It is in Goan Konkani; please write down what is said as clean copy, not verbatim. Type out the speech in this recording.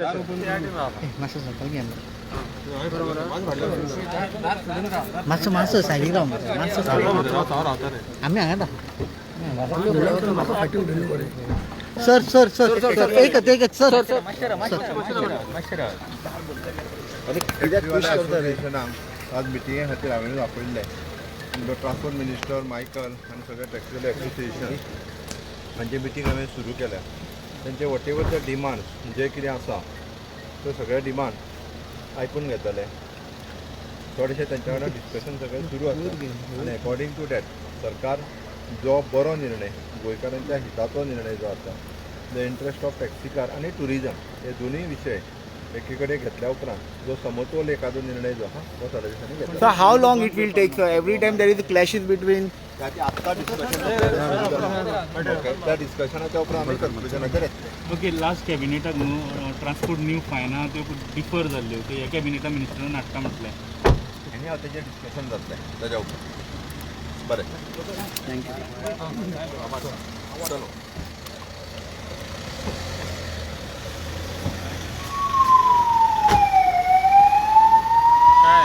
मातसो सकयल घे. मातसो मातसो सायडीक राव, मातसो आमी हांगा. सर सर सर सर, एकच एकच सर. टॅक्सीवाले असोसिएशनाक आज मिटिंगे खातीर हांवें आपयल्लें. ट्रान्सपोर्ट मिनिस्टर मायकल आनी सगळे टॅक्सीवाले असोसिएशन हांची मिटींग हांवें सुरू केल्या. तेंचे what ever the demands जे कितें आसा ते सगळे डिमांड आयकून घेतले. थोडेशे तेंच्या वांगडा डिस्कशन सगळें सुरू आसा आनी एकॉर्डींग टू that सरकार जो बरो निर्णय, गोंयकारांच्या हिताचो निर्णय जो आसा, the interest of टॅक्सीकार आनी ट्युरिजम हे दोनूय विशय एकी कडेन घेतल्या उपरांत जो समतोल एखादो निर्णय जो आहा तो थोड्या दिसांनी घेतला. So how long it will take, sir? Every time there is clashes between. ताची आत्तां डिस्कशन, त्या डिस्कशनाच्या उपरांत आमी कन्क्लुजनाचेर येतले. ओके, लास्ट कॅबिनेटाक न्हू ट्रान्सपोर्ट न्यू फायनां त्यो डिफर जाल्ल्यो, त्यो ह्या कॅबिनेटा मिनिस्टरान हाडटा म्हटलें. आनी हांव तेजेर डिस्कशन जातलें ताज्या उपरांत. बरें, thank you. चलो. काय